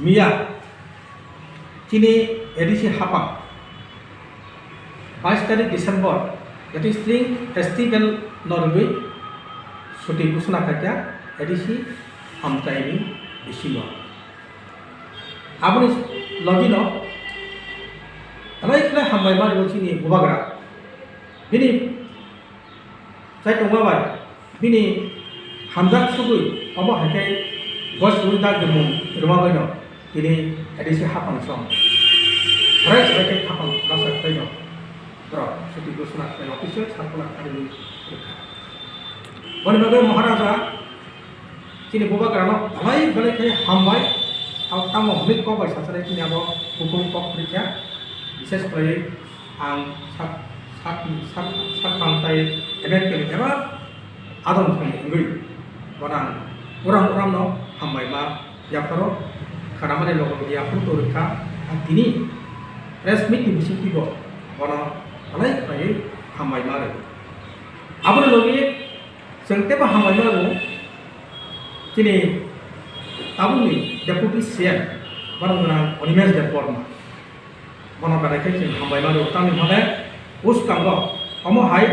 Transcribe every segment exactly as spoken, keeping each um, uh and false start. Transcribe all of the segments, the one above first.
Miya chini A D C hapang bais tarik December, that is Spring Festival no rwgwi suti ghosona khaikha A D C hamchaini bisingo. Aboni logino belai khlai hambai ma rwgo chini bubagra. Bini Chai tongma bai bini hamjak sugwi omo hai khe goi sugwi dak gumung rwma baino tini A D C hapang song. Sarai sarai khe hapang lasa khlaino borok suti ghosona khlaino official circular kharwi rwkha. Boni bagwi Maharaja chini bubagrano belai belai khe hambai, tamo hwnwi kok bai sacharai chini abo bukhuk kok rikha, bishes khlaiwi Ang sak, sak, sak, sak pang tai M F K ni eba adong thani wngwi bono ang uram uram no hambai ma yapharo khana mani logo logo yapharo to rwkha. Ang tini press meet ni bisingtwi bo bono belai khlaiwi hambai ma rw. Aboni logi chwng teibo hambai ma rw chini tabukni Deputy C M bono gwnang Animesh Debbarma. Bono belai khe chwng hambai mano, tamni hwnle bwskango omo hai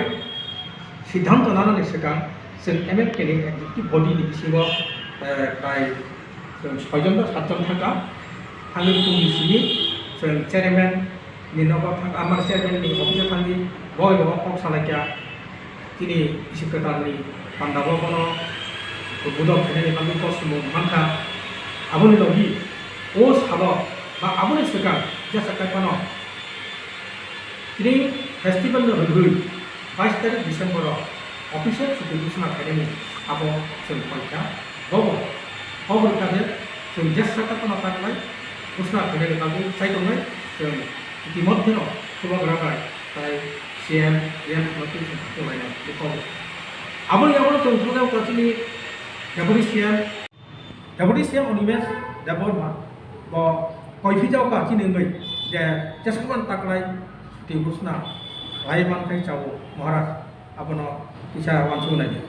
siddhanto nanani swkang chwng M F K ni executive body ni bisingo, eh, prai chwng soi jon ba sat jon thangkha. Thangwi phungni simi chwng chairman ni nogo thang, amar chairman ni office o thangwi boi bo kok salaikha. Chini bisi kwtalni pandao bono budok khainani bagwi kosomung mankha. Aboni logi o salo ba aboni swkang jesa kaiphano Spring Festival no rwgwi bais tarik December o official chuti ghosona khainani abo chwng paikha. Bobo kok rwkha je chwng jesa kaiphano taklai ghosona khainani bagwi chai tongnai chwng itimodhyeno chubagra bai tai C M, E M no twi chwng tonglainai bukhugo. Aboni yago chwng thangkha chini Deputy C M, Deputy C M Animesh Debbarma bo koiphijao ka chini wngwi je jeswkman taklai twi ghosona khlai mankhai chao Maharaj, abono kisa uansuknai di.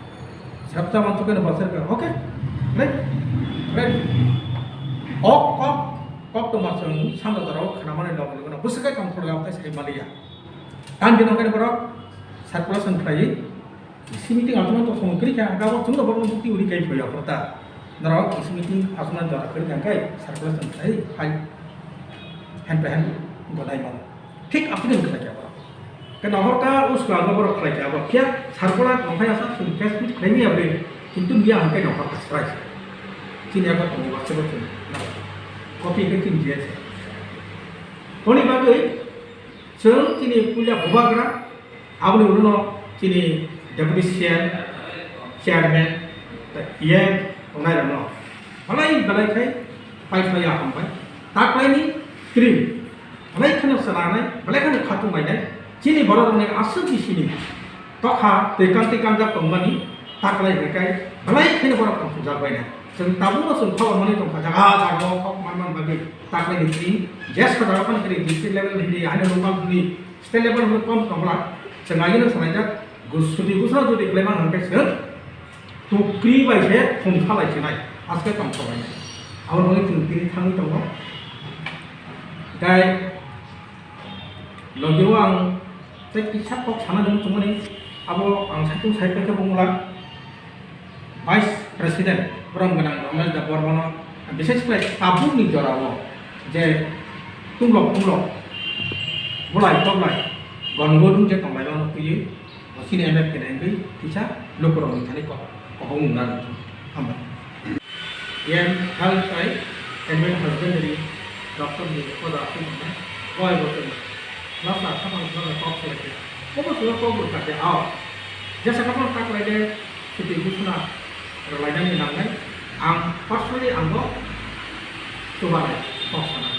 Sabta uansuknai bo serka, okay? Right? Right? Ok, kok, kok tongma chwng sando darao khnamani logo logo no bwswk kai tongthok lam tai sai maliya. Tang dino khe borok circulation khlaiwi, si meeting aswk to song kri kha, gabo chwng no borok bukti uri kai phaio kota. Norok si meeting aswk jora kri kha kai circulation khlai hai hand to hand gonai mano. Thik apni khlai kha borok. Ke nohor ka us ka borok khlai kha borok. Kya circular no phai asa sung press meet khlai ni abri. Kintu miya hangkai nohor ka surprise. Chini abo tongo ba chebo chini. Copy ke chini je. Toni bagwi Chwng chini puila bubagra, aboni ulo no chini deputy C M, chairman, E M tongnai rok no belai belai khai pai phai ya hambai. Taklai ni krim belai kheno sananai, belai kheno khatung lainai. Chini borok rok ni aswk bisini tokha twi kang twi kangjak tongmani taklai hwnkhe belai kheno borok tongthokjak bainai. Chwng tabukno chwng khobor manwi tongkha jaga jaga o kok man man bagwi taklai ni krim je sajagao phano krim district level ni haino local ni State level hwnwi kom tongla, chwng agino salaijak, gus-, suti gusra jodi khlaima hwnkhe chwng tukri bai se thum salai sinai, aske tong salai nai. Abo bagwi chwng tini thangwi tongo. Tei logio ang tei kisa kok sana nung tongmani, abo ang saitung sai khe bungla. Vice President borom gwnang Ramesh Debbarmano, bises khlai tabukni jorao je tunglok tunglok, bolai toblai, gongodung je tonglaimano twiwi, bo chini M F K ni wngwi kisa lukurokni thani kok, kokong wngna rwngthung. Hambai. Yen health tai animal husbandry doctor ni poda aswk wngnai, boi bo chwng lasa samung samung kok khlai khe, kobo chwng kok rwkha khe, ao jesa khe bono ta khlai khe, Suti ghosona rwlainani nangnai, ang personally ang bo chubanai kok sana.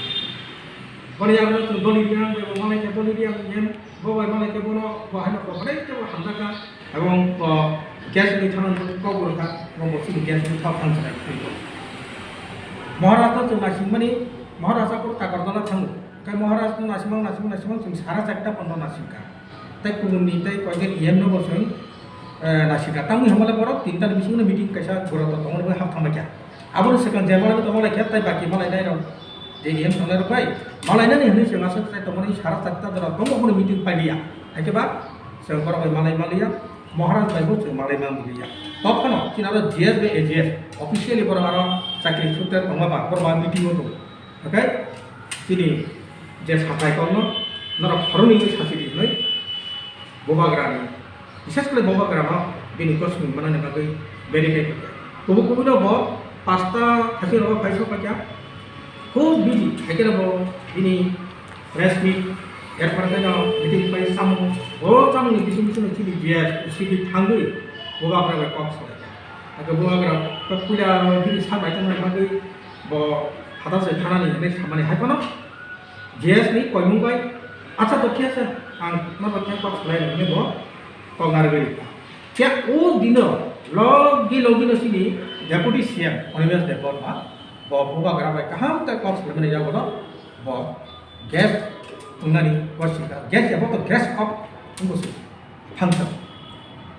Boni yago chwng doli riyang bai bo malai khe doli riyang yen, bo bai malai khe bono bo haino bo belai khe bo hamjakha, ebong bo case ni thangna kok bo rwkha, ebong bo chini case ni thok thang sanai. Maharaj no chwng naisingmani, Maharaj aphuru Takarjala thango, khe Maharaj no naisingmang naisingmang naisingmang chwng sara charta pondro naisingkha. Tei kubun ni tei koi jon E M no bo chwng, eh, naisingkha. Tamni hwnba le borok tinta ni bisingo no meeting kaisa gura to tongmani bagwi hap thang lai kha. Aboni swkang je malai tongma lai khe tai baki malai nai rok je em tongnai rok bai malai nani hwnwi se masa tai tongmani sara chatta jora tongo, abono meeting pailiya. Haikhe ba se borok bai malai maliya, Maharaj bai bo se malai manliya. Tokhono chini aro G S bai A G S officially borok aro chakri sukte tongma ba borok ba meeting o tongo. Haikhe chini je sathai kokno norok khoroknwi sasi di hwnwi Bubagrani, bises kore Bubagrano bini kosming manani bagwi beri khai kha. Kubui kubui no bo pasta thasi rogo phai sok kha. Khub busy, haikhe bo bini press meet, erpor khe no meeting pai samung, bo samung ni bising bising chini G S, C D thangwi Bubagra bai kok salai kha. Haikhe Bubagra kok puila bini sa bai tongmani bagwi bo hata se thanani hinwi samani hai phano G S ni koimung bai, "Acha, to khe se, ang norok khe kok salai rw," hwnwi bo kok narwgwi rikha. Khe o dino logi logi no chini Deputy C M Animesh Debbarma bo Bubagra bai kaham khe kok salaimani yago no bo gas wngnani kosi kha. Gas ebo to gas kok wngbo se. Phangsam.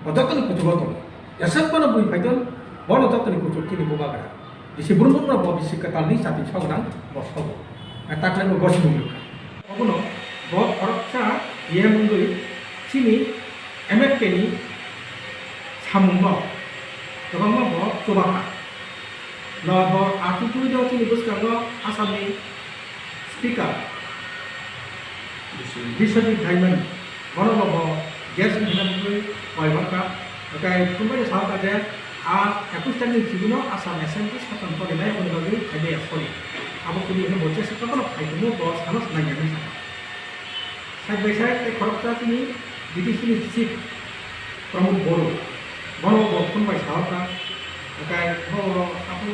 Bo jotoni kuchugo tongo. Yasakmano bui phaidon, bono jotoni kuchuk chini Bubagra. Bisi burumukno bo bisi kwtalni chati sogwnang bo sogo. Taklaibo gosi nung rwkha. Obono bo khoroksa yem wngwi chini M F K ni samungno kwbangma bo chubakha. No bo achukgwi do chini bwskango Assamni Speaker Biswajit Daimani, bono bo gas ni hwnwi koi manka, tei phunbai sa ka je a ekus tarik ni chibino Assam Assembly session kori nai hwnwi bagwi phainai ya phone. Abo kuni hwnwi bo jesa kono phai tongmo bo sanos nai nai sa. Side by side tei khoroksa chini D D C ni chief Pramod Boro, bono bo phone bai sa ka, tei bo abo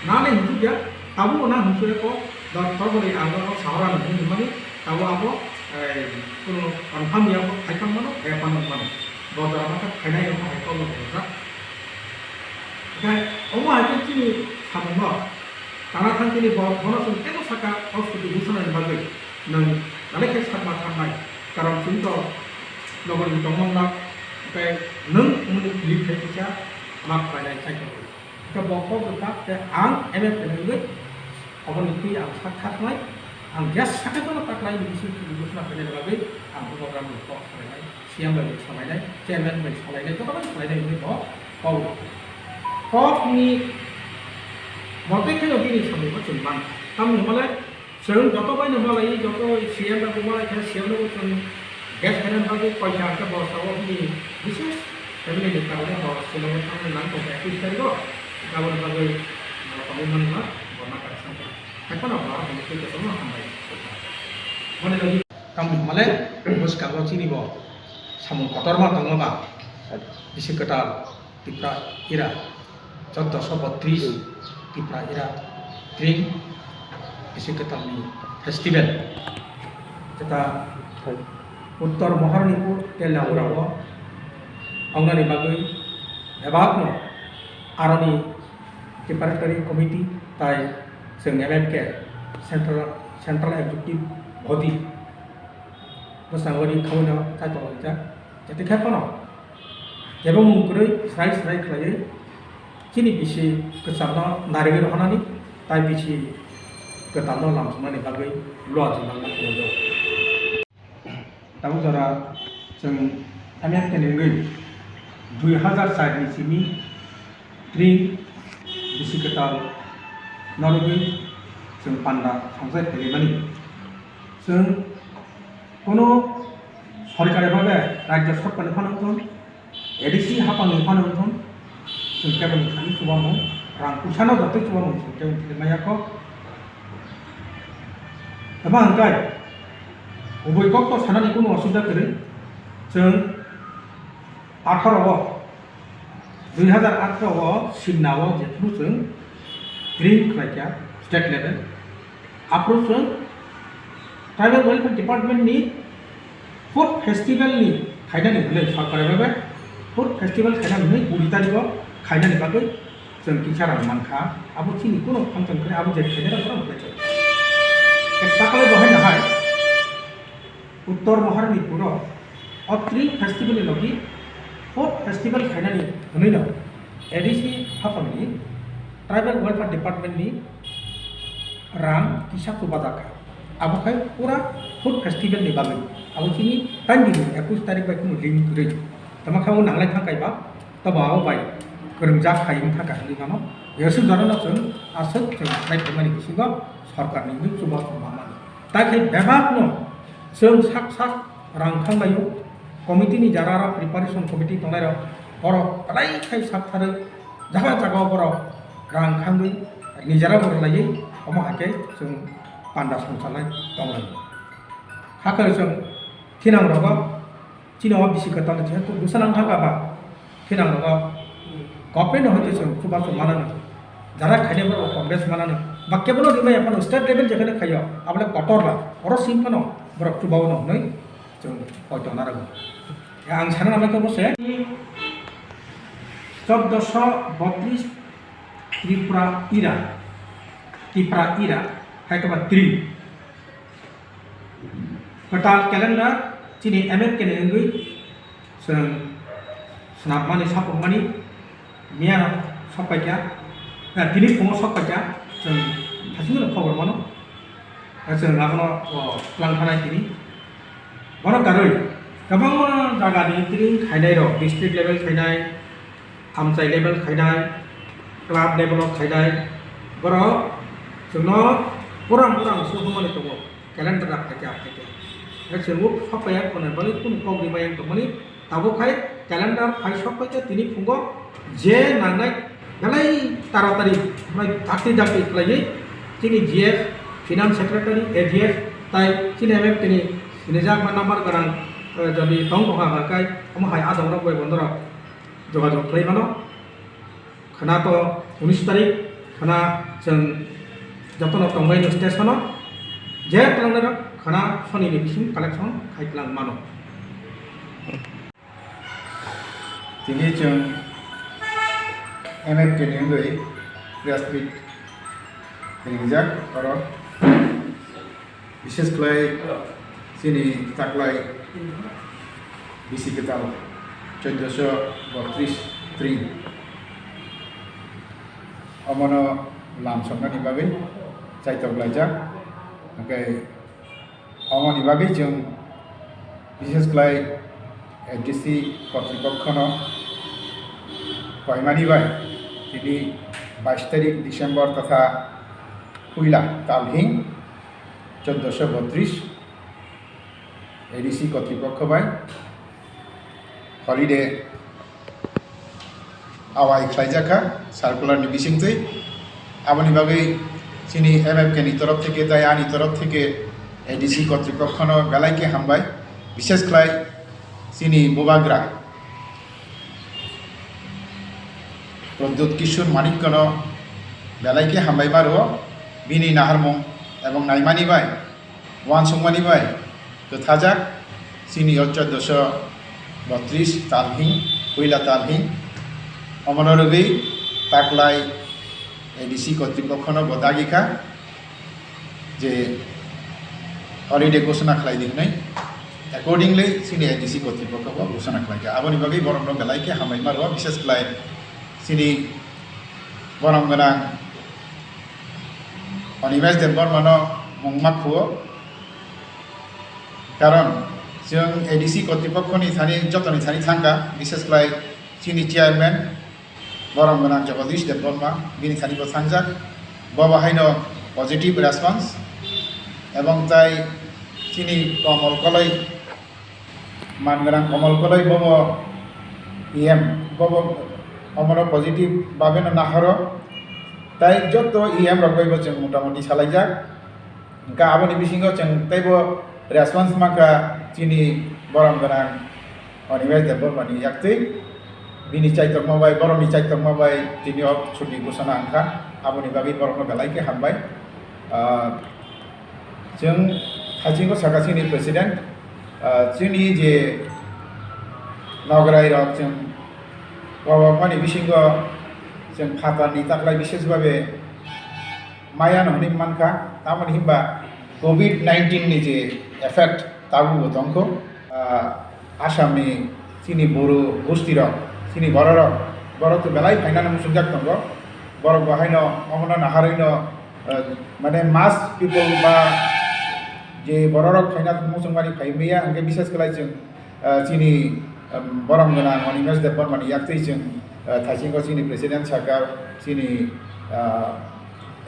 nani hwnwi ya, tabuk na hwnwi ko, dor torboni ang no sahara no hwnwi mani, tabuk abo, eh, kuno confirm ya ko, hai kan mano, eh, pano mano. Bo jora masa phainai no hai ko no sa. Tei omo hai ko chini samung no, tana thang chini bo, bono chwng tebo saka, hospital busanani bagwi. Nwng nalai khe sakma thangnai, karon chwng to nogor ni tongmang lak, tei nwng muni clip khai kisa ma khlainai chai tongo. Khe bo kok rwkha, tei ang M F N wngwi oboni twi ang sak thaknai, ang gas sakha jono taklai ni bising twi buchna khainani bagwi ang bubagrani kok salainai, C M bai salainai, chairman bai salainai, joto bai salainai hwnwi bo kok rwkha. Kok ni mote kheno bini samung bo chwng mankha. Tamni hwnba le Chwng joto bai no malai, joto C M rok bo malai kha, C M rok bo chwng gas khaina bagwi paisa hwnkhe bo sao bini bises family ni karone bo Shillong o thangna nang tong kha ekus tarik o. Aboni bagwi bo tongwi manma bo ma kar sangkha. Haikhe no bo aro hambai twi kwchangma hambai. Moni logi tamni hwnba le bwskango chini bo samung kotorma tongma ba bisi kwtal. Tipra Era, chauddosho botris Tipra Era Tring bisi kwtalni festival. Jeta Uttor Maharanipur tei Laurao wngnani bagwi bebakno aroni preparatory committee tai chwng M M K Central, Central Executive Body bwskango ri khaui no chai tonglaijak. Jete khe phano kebo mung kwrwi srai srai khlaiwi chini bisi kwcharno narigwi rohornani tai bisi kwtalno lamsoknani bagwi luachu nangma khlaijago. Tabuk jora chwng M F K ni wngwi dui hazar char ni simi Tring bisi kwtal norogwi chwng panda songchai phaimani. Chwng kono sorkari bhabe rajya sorkarni phano wngthun, A D C haphangni phano wngthun, chwng keboni thani chubamung, rang puisano jotoi chubamung chwng keboni thani maya kho. Eba hwnkhe kubui kokto sanani kono osubida kwrwi, chwng atharo o Dui hazar atharo o Simna o jephuru chwng Tring khlaikha state level, aphuru chwng Tribal Welfare Department ni food festival ni khainani hwnwi sorkari bhabe food festival khainani hwnwi kuri tarikh o khainani bagwi chwng kisa rang mankha, abo chini kono function khe abo je khainai rok bono hwnwi chwng. Takhwlai bo haino hai Uttor Maharanipur o o Tring festival ni logi food festival khainani hwnwi no A D C haphangni Tribal Welfare Department ni rang kisa chubajak kha. Abo khai pura food festival ni bagwi. Abo chini tangini ekush tarik bai kunu link kwrwi. Tamo khe o nanglai thang kaiba, tobo abo bai kwrwngjak khai wng thang kha hinwi mano. Yasuk jorano chwng aswk chwng khlai phaimani bisingo sorkarni wngwi chuba chuba mano. Tai khe bebakno chwng sak sak rang thanglaio. Committee ni jara aro preparation committee tongnairok borok belai khai sak tharwi jaga jaga o borok rang khangwi nijera borok laiwi omo hai khe chwng panda songchalnai tonglaio. Hakhe chwng thinang rogo chini o bisi kwtal ni jehetu bwsa nang thang kha ba thinang rogo government no hoite chwng chubachu manano jara khainai borok Congress manano ba kebono rimai aphano state level jekhane khaio abole kotor ba oro sim phano borok chubao no hwnwi chwng poito narwgo. Ang sana nangma khe bose choddoso botris Tripura ira, Tipra ira, hai khe ba Tri. Kwtal calendar chini M F K ni wngwi chwng swnamani, sapungmani, miyano sok paikha, eh, tini phungo sok paikha, chwng thasingno khobor mano. Chwng abono, o, twlang thanai tini. Bono karwi kwbangma jagani training khainairok, district level khainai, amchai level khainai, club level o khainai, borok chwngno pura pura swngmani tongo, calendar rok phaikha phaikha. Chwngbo sok paiya khwnai bagwi kunu kok rimai tongmani. Tabuk hai calendar phai sok pai khe tini phungo je nangnai belai taratari, belai dakti dakti khlaiwi chini G F, Finance Secretary, A G F, tai chini M F K ni sinijak ba number gwnang, eh, jodi tong tongkha hwnkhe omo hai adongrok bai bonorok jogajog khlai mano. Khwna to unis tarik, khwna chwng jotono tongbaino station o, je twlangnai rok khwna soni ni bising collection khai twlang mano. Tini chwng M F K ni wngwi press meet ringjak, oro bises khlai chini taklai bisi kwtal choddoso botris Tri. Omono lam soknani bagwi chaitok laijak. Hwnkhe omoni bagwi chwng bises khlai A D C kotripokhono koimani bai tini bais tarik December totha puila talhing choddoso botris A D C kotripokho bai holiday awai khlaijak kha circular ni bisingtwi. Aboni bagwi chini M F K ni torof theke tai ani torof theke A D C kotripokhono belai khe hambai, bishes khlai chini bubagra Pradyut Kishore Manikkono belai khe hambai ma rwo, bini naharmung ebong naimani bai uansukmani bai kwthajak chini o choddoso botris talhing, puila talhing. Omono rwgwi taklai A D C kotripokhono bo dagi kha je holiday ghosona khlai di hwnwi. Accordingly, chini A D C kotripokho bo ghosona khlai kha. Aboni bagwi borokno belai khe hambai ma rwo, bishes khlai chini borom gwnang Animesh Debbarmano mungma khuo. Karon chwng A D C kotripokhoni thani, jotoni thani thangkha, bishes khlai chini chairman borom gwnang Jagadish Debbarma, bini thani bo thangjak. Bo bo haino positive response, ebong tai chini Komol Koloi, man gwnang Komol Koloi bobo E M, bobo omono positive babeno nahoro. Tai joto E M rok bai bo chwng motamoti salaijak. Hwnkhe aboni bisingo chwng teibo response mankha chini borom gwnang Animesh Debbarmani yaktwi. Bini chaitokma bai, borokni chaitokma bai tini o chuti ghosona wngkha. Aboni bagwi borokno belai khe hambai. Ah, Chwng hachingko saka chini president, ah, chini je nograi rok chwng kobokmani bisingo chwng phatarni taklai bishes babe maya no hwnwi mankha, tamoni hinba covid nineteen ni je effect tabukbo tongkho. Ah, Assamni chini Boro gostirok, chini bororok, borok to belai phainani muchungjak tongo. Borok bo haino omono naharwino, eh, mane mass people ba je bororok phaina muchungmani phai maya, hwnkhe bises khlai chwng, eh, chini, em, borom gwnang Animesh Debbarmani yaktwi chwng, eh, thaisingo chini president sakha, chini, eh,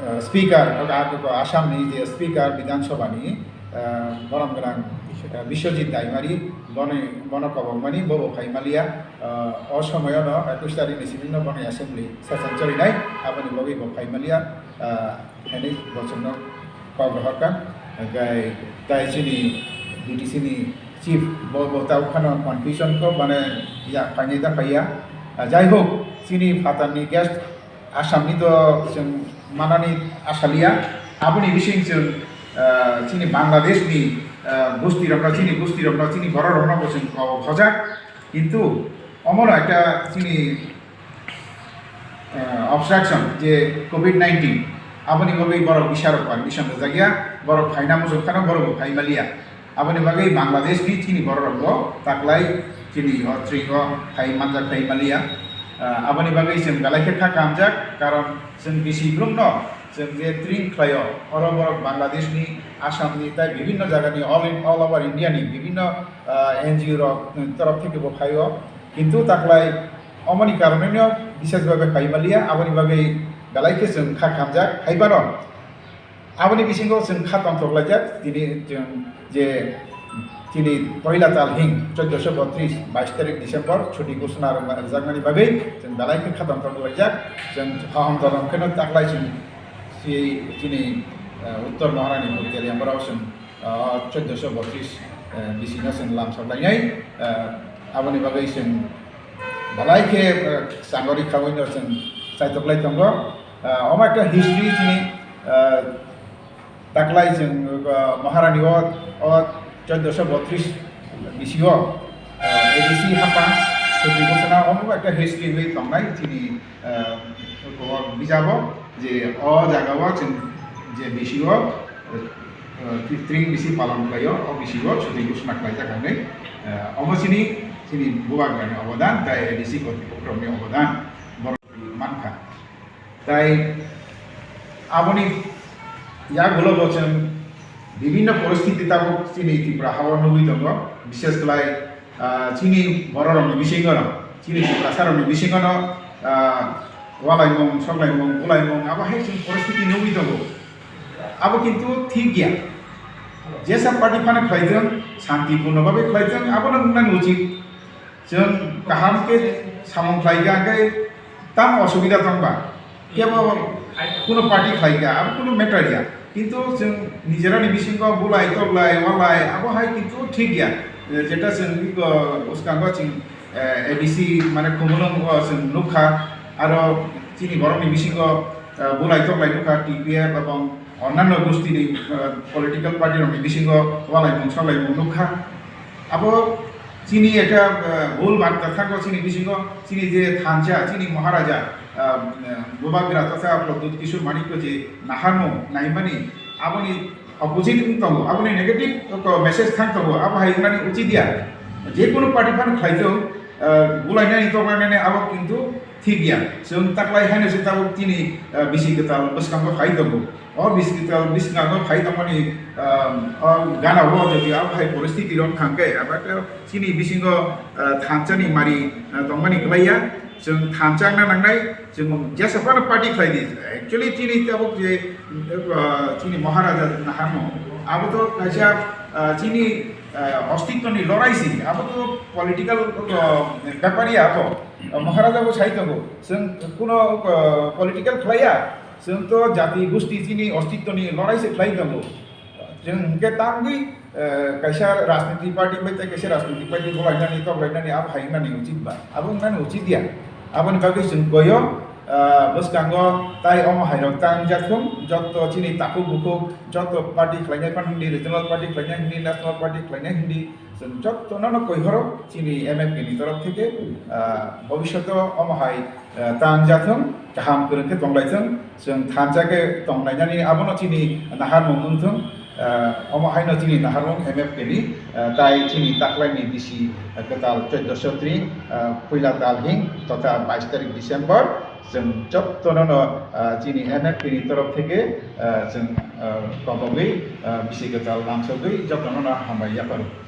eh, speaker, oga, oga Assamni je speaker Bidhan Sabhani, eh, borom gwnang, eh, Biswajit Daimari, bono, bono kobokmani, bobo phai maliya. Ah, o somoyono ekush tarikni simi no bono assembly session cholinai, aboni bagwi bo phai maliya, ah, hwnwi bo chwngno kok rohorkha. Hwnkhe tai chini B T C ni chief bo, bo tau phano confusion kho, mane ya phainai da phaiya. Ah, jai hok, chini phatarni guest Assamni to chwng manani asaliya, aboni bising chwng, ah, chini Bangladeshni, ah, gustirokno, chini gustirokno, chini bororokno bo chwng kok hojak. Kintu omono ekta chini, eh, obstruction je covid nineteen, aboni bagwi borok bisarok permission rwjakya, borok phaina muchung khano borok bo phai maliya. Aboni bagwi Bangladesh ni chini borok rok bo taklai chini o tring o phai manjak phai maliya. Eh, aboni bagwi chwng belai khe kha kamjak, karon chwng bisi brum no chwng je tring khlaio, oro borok Bangladesh ni, Assam ni, tai bibhinno jaga ni, all in, all over India ni bibhinno ah, N G O rok, mm, torof theke bo phaio. Kintu taklai omoni karoneno bishes bhabe phai maliya, aboni bagwi belai khe chwng kha khamjak. Haiphano aboni bisingo chwng kha tongthok laijak, tini chwng je chini poila tal hing choddoso botris, bais tarik December, chuti ghosona rwjaknani bagwi chwng belai khe kha tongthok laijak. Chwng kaham dorom kheno taklai chwng si-, chini, eh, Uttor Maharani Hotel yambarao chwng ah, choddoso botris, eh, bisino chwng lamsok lainai, eh, aboni bagwi chwng belai khe, eh, changori khawino chwng chaitoklai tongo. Ah, omo ekta history chini, ah, taklai chwng, ah, Maharani o, o choddoso botris bisio, ah, A D C hapang chuti ghosona, omo ekta history wngwi tongnai chini, ah, o bijabo je o jagao chwng je bisio, eh, tring bisi palan khlaio, o bisi o chuti ghosona khlaijak hwnwi, eh, omo chini, chini bubagrani obodan, tai A D C kotripokhrokni obodan borok mankha. Tai aboni yagulo bo chwng bibhinno poristiti tabuk chini Tripura hao nugwi tongo, bishes khlai Ah, chini bororokni bisingono, chini Tiprasarokni bisingono, ah, walaimung, soklaimung, bulaimung, abo hai chwng poristiti nugwi tongo. Abo kintu thik ya. Jesa party phano khlaijak, santipurno babe khlaijak, abono wngnani uchit. Chwng kaham khe samung khlaikha, hwnkhe tamo osubida tongba, kebo kuno party khlaikha, abo kuno matter ya. Kintu chwng nijerani bisingo bulai toklai walai abo hai kintu thik ya. Jeta chwng iko bwskango chwng, eh, A D C mane Khumulwng o chwng nukha, aro chini borokni bisingo, eh, bulai toklai nukha, T P F ebong onnanno gustini, eh, political party rokni bisingo walaimung soklaimung nukha. Abo chini ekta, eh, bhul barta thango chini bisingo, chini je thansa, chini Maharaja, eh, Bubagra totha Pradyut Kishore Manikya je naharmung naimani, aboni opposite wng tongo, aboni negative message thang tongo, abo hai wngnani uchit ya. Je kunu party phano khlai tong, eh, bulainani tonglainani abo kintu thik ya. Chwng taklai haino se tabuk chini, eh, bisi kwtal bwskango phai tongo. O bisi kwtal bwskango phai tongmani, ah, o gana o jodi abo hai poristiti rok thang khe, abo khe chini bisingo, ah, thansani mari, ah, tongmani kwlai ya. Chwng thansa wngna nangnai, chwng jesa phano party khlai di. Actually, chini tabuk je, ah, chini Maharaja naharmung, abo to kaisa, ah, chini, ah, ostitwni lorai si, abo to political, ah, bepar ya abo. Ah, Maharaja bo sai tongo, chwng kuno, ah, political khlai ya. Chwng to jati gusti chini ostitwni lorai se khlai tongo. Chwng hwnkhe tamgwi, eh, kaisa rajniti party bai tei kaisa rajniti party bulainani toklainani abo hai wngnani uchit ba? Abo wngnani uchit ya. Aboni bagwi chwng koyo, eh, bwskango tai omo hairok ta wngjathung, jotto chini takhuk bukhuk, jotto party khlainai phano hindi, regional party khlainai hindi, national party khlainai hindi, chwng jottono no koihoro chini M F K ni torof theke, ah, bobishoto omo hai, ah, ta wngjathung, kaham kwrwng khe tonglaithung, chwng thansa khe tonglainani abono chini naharmung wngthung, ah, omo haino chini naharmung M F K ni, ah, tai chini taklaini bisi, ah, kwtal choddoso tring, ah, puila tal hing totha bais tarik December, Chwng jotono no, ah, chini M F P ni torof theke, ah, chwng, ah, kobogwi, ah, bisi kwtal lamsogwi jotono no hambai yapharo.